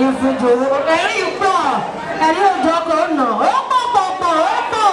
Ẹ̀yin fún jòwó ẹ̀rín pọ̀ ẹ̀rín òjò kò nà ó pọ̀ pọ̀ pọ̀ ó pọ̀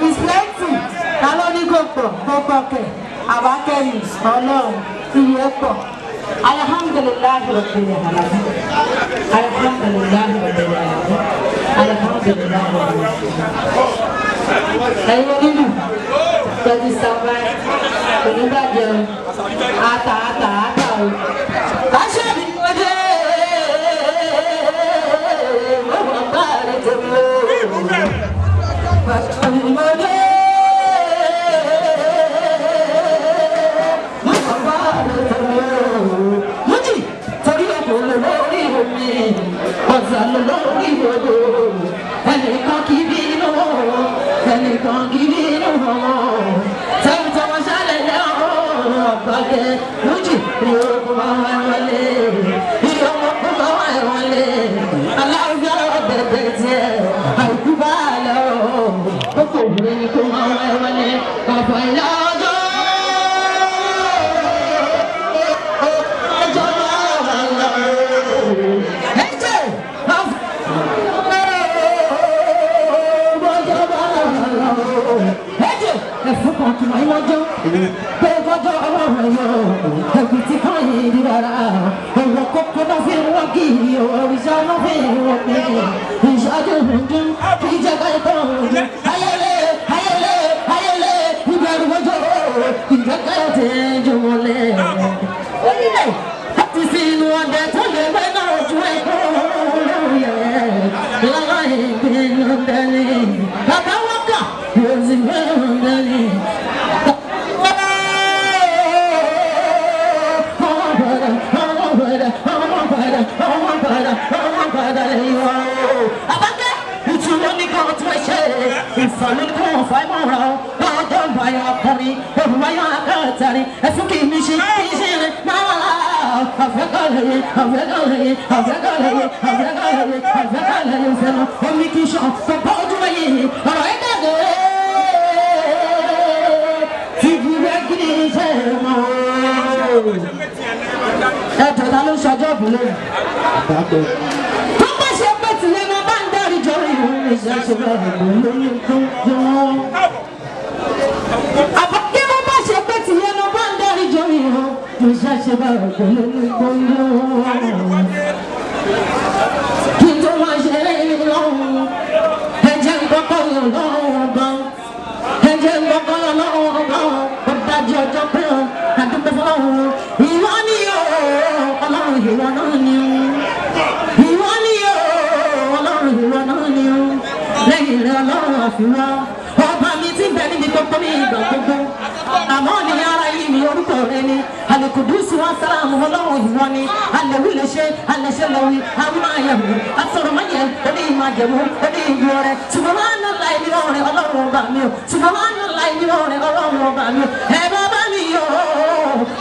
is plenty ta ló ní kò pọ̀ kò pọ̀ kẹ̀ àbákẹ́yìn ọlọ́run iye pọ̀. Alhamdulillahi rabbil alamin. Alhamdulillahi rabbil alamin. Alhamdulillahi rabbil alamin. Ẹ̀yin onílù tẹ̀sí sábà oníbàjẹ́ ata ata ata o. Káṣẹ́ mi kò dé mo mọ̀ bá rẹ̀ tẹ̀lé o. Káṣẹ́ mi kò dé mo mọ̀ bá rẹ̀ tẹ̀lé o. Mújì torí ọkọ̀ lórí omi ọ̀sán lórí odò ẹnìkan kì í bínú ẹnìkan kì í bínú tẹ̀wọ̀n ṣálẹ̀ lẹ́wọ̀n ọ̀gbọ̀gẹ̀ Mújì ìyókù máa wá wọlé ìyókù máa wá wọlé aláwùjọ bẹ̀bẹ̀ tiẹ̀ àìkú bá lọ kókò ní kó máa wá wọlé ọ̀pọ̀ ìlà ọjọ́ ọjọ́ máa wà lọ. Ẹ̀jẹ̀ ẹ̀fún kan tún máa ń lọ́jọ́ pé kọjọ́ ọlọ́run ẹ̀yọ́ ẹ̀kú tí kàn yín di rárá ọ̀rọ̀ kókó náà fi wọ́n kì í òrìṣà náà fi wọ́n pé ìṣáájú ìdún kì í jẹ́ káyọ̀ tó ń dún ayẹlẹ ayẹlẹ ayẹlẹ ìbẹ̀rù ọjọ́ ìjẹ́ káyọ̀ tẹ̀ ń jù wọlé. Onílẹ̀ láti sí inú ọdẹ tó lè wẹ́ náà ojú ẹ̀kọ́ yẹ lọ́wọ́ ìgbìmọ̀ dání bàbá wọn kà yóò sì gbẹ̀rù dání. Àbákẹ́ ìtura ní kan tún ẹ ṣe ìfàlú ní kò fà mọ́ra o lọ́jọ́ ìbáyọ̀ ọkùnrin olùwáyọ̀ akẹ́tẹ̀rin ẹ̀fún kì í ní ṣe kì í ṣe rẹ̀ máa àfẹ́kọ̀lẹ́yẹ àfẹ́kọ̀lẹ́yẹ àfẹ́kọ̀lẹ́yẹ àfẹ́kọ̀lẹ́yẹ àfẹ́kọ̀lẹ́yẹ fẹ́ràn omi kì í ṣan bàbá ojú wáyé ọ̀rọ̀ ẹ̀ dàgbé fìdí rẹ̀ kí ni iṣẹ́ mọ́ ẹ̀jọ̀ ta ló ń ṣọjọ́ ìbílẹ̀ tó bá ṣe pé tìyẹn náà bá ń dárí jọ ìhun ìṣẹ̀ṣẹ̀ bẹ́ẹ̀ lórí tó jọ. Àbọ̀kí wọ́n bá ṣe pé tìyẹn náà bá ń dárí jọ ìhun ìṣẹ̀ṣẹ̀ bẹ́ẹ̀ lórí tó jọ. Kí n tó máa ṣe lọ́hùn ẹ̀jẹ̀ ń kọ́kọ́ lọ́hùn gan ẹ̀jẹ̀ ń kọ́kọ́ lọ́hùn gan ó dájú ọjọ́ pé àdúgbò fọlọ́hùn ìwọ ni yóò ọlọ́run ìwọ náà ni ó ìwọ ni yóò ọlọ́run ìwọ náà ni ó lẹ́yìn rẹ ọlọ́run àfiwọ́ ọba mi ti bẹ níbi gbogbo ní ìgbà gbogbo àmọ́ ní ara yìí mi orúkọ rẹ ni alikudusi wa sálámù ọlọ́run ìwọ ni alẹ́wí lè ṣe alẹ́ṣẹ́ lọ́wí àwọn àyẹ̀wò asọ̀rọ̀mọ́yẹ oní ìmọ̀ àjẹmú oní ìlú rẹ ṣùgbọ́n máa ń la ìlú rẹ ọlọ́run ọba mi o ṣùgbọ́n máa ń la ìlú rẹ ọlọ́run ọba mi o ẹ bá mi yọ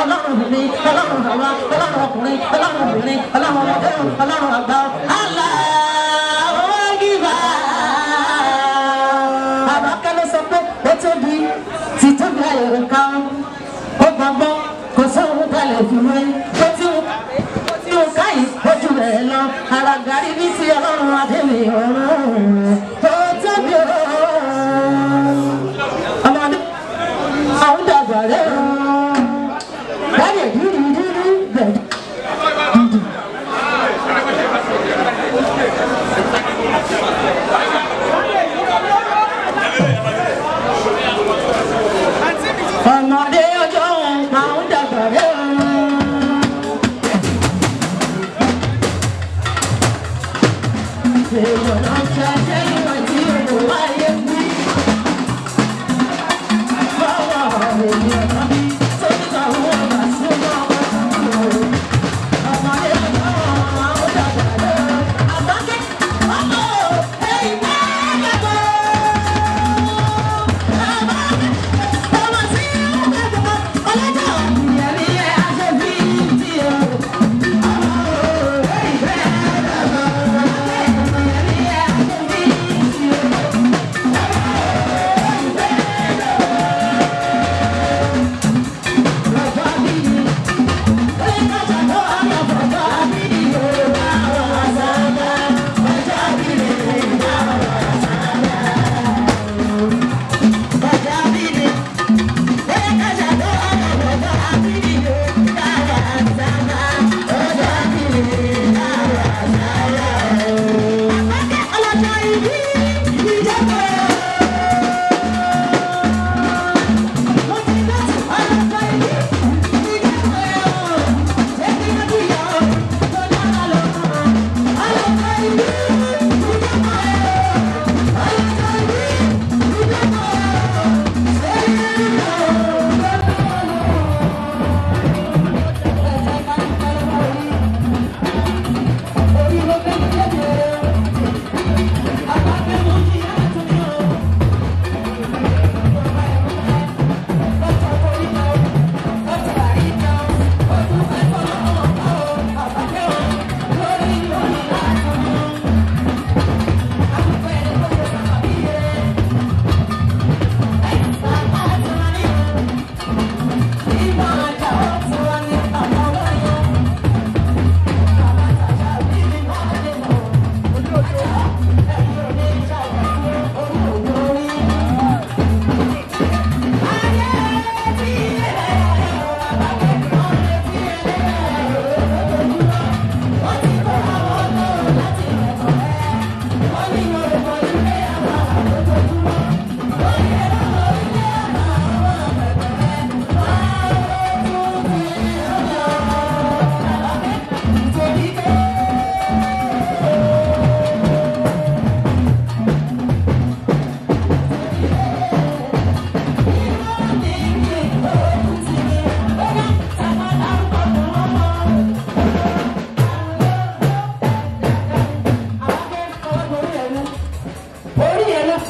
ọlọ́run mi ọlọ́run àwa ọlọ́run ọkùnrin ọlọ́run obìnrin ọlọ́run ọmọdé ọlọ́run àgbà Allahu Akbar. Àbákẹ́ ló sọ pé ó tóbi títóbi ayọ̀rọ̀ kan ó gbàgbọ́ kò sóhun kalẹ̀ fún mi ó tí ó káyìí ojú rẹ̀ lọ àràgàrí bí ti ọlọ́run adéwì ọ̀run ó tóbi ọmọdé àwọn dàgbà rẹ̀ dáyẹ̀ dúdú dúdú bẹ̀ dúdú. Ọmọdé ọjọ́ àwọn dàgbà rẹ̀.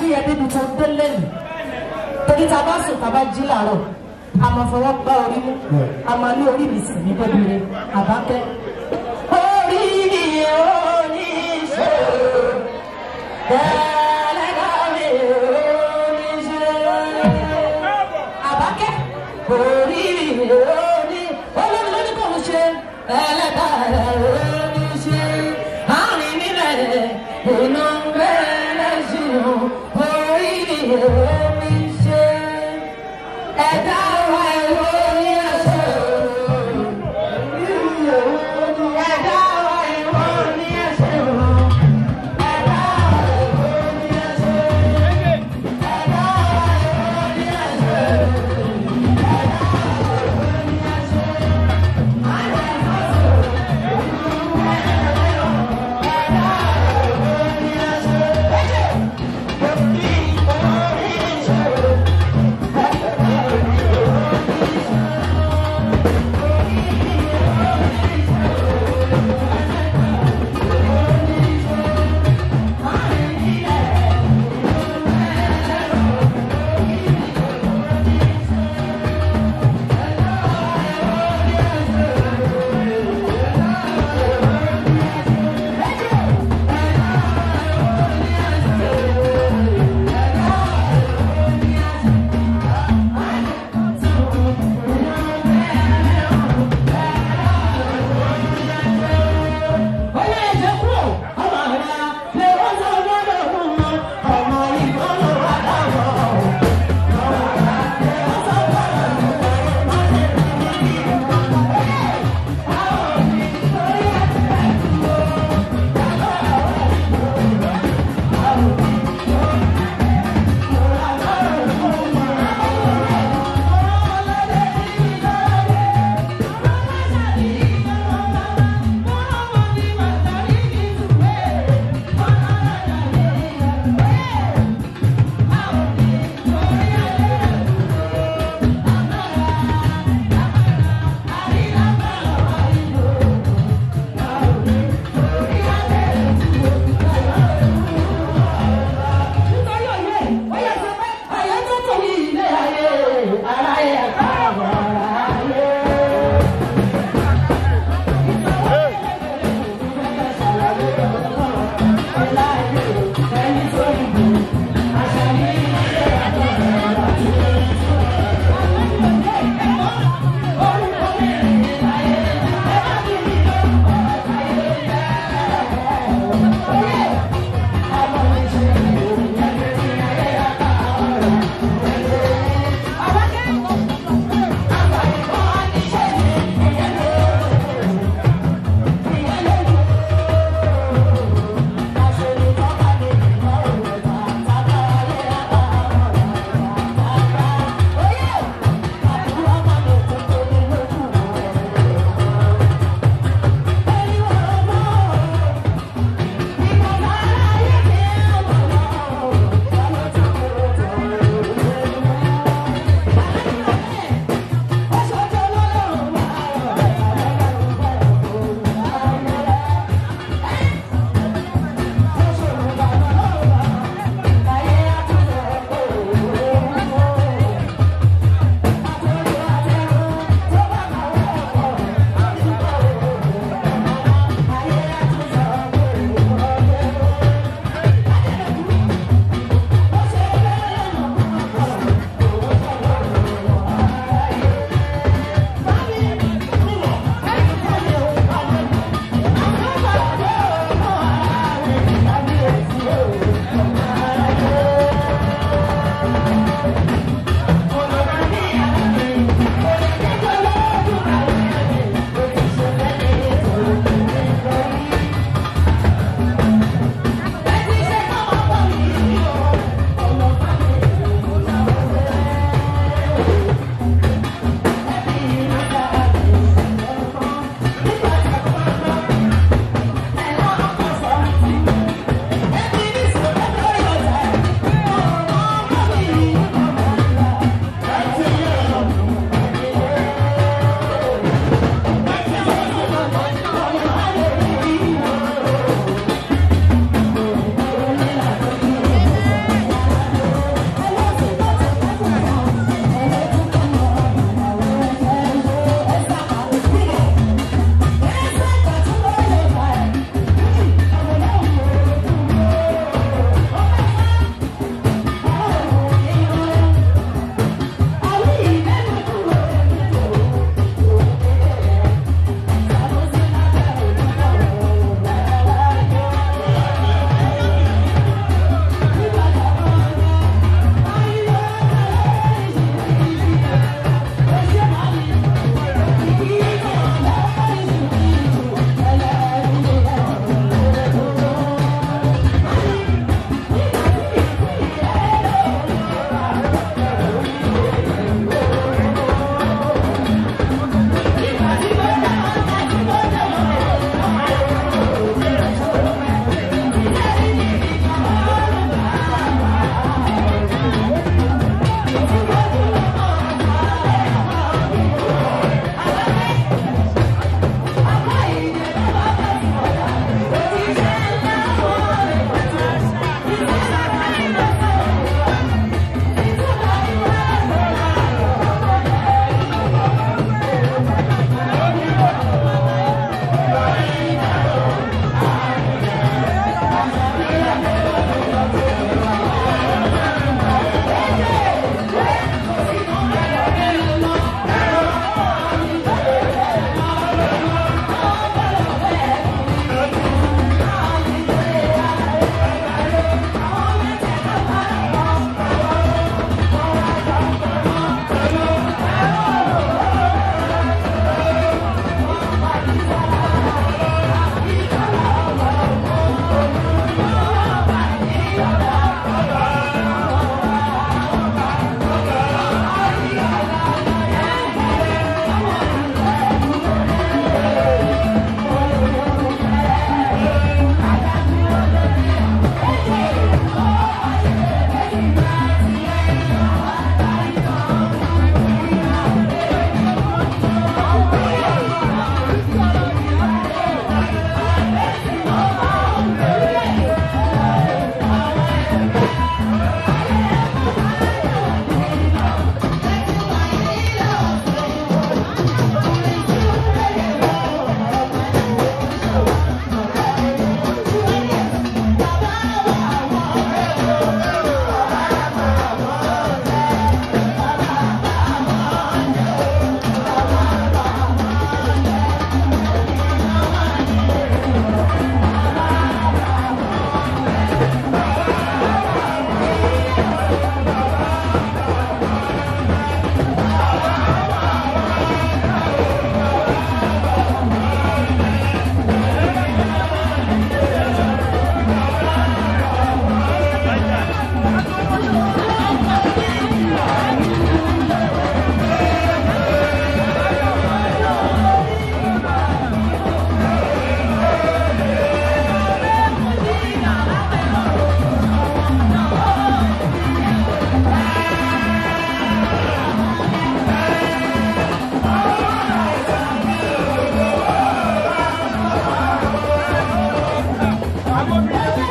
gbé ẹ débi tó dé lẹ́nu. Torí ta bá sùn ta bá jí làárọ̀, a máa fọwọ́ gbá orí mú, a máa ní orí mi sì ní bẹ́bí Àbákẹ́. Orí mi ò ní ṣe, ẹlẹ́dàá mi ò ní ṣe. Àbákẹ́, orí mi ò ní, olórí ló ní kò ń ṣe, ẹlẹ́dàá ò ní ṣe. Àárín nílẹ̀ iná bẹ́ẹ̀ ṣe o, orí mi ò ní ṣe. Ẹ̀dá wa ò ní ṣe o. Ẹ̀dá wa ò ní ṣe o. Ẹ̀dá wa ò ní ṣe. Ẹ̀dá wa ò ní ṣe.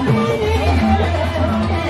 Thank you.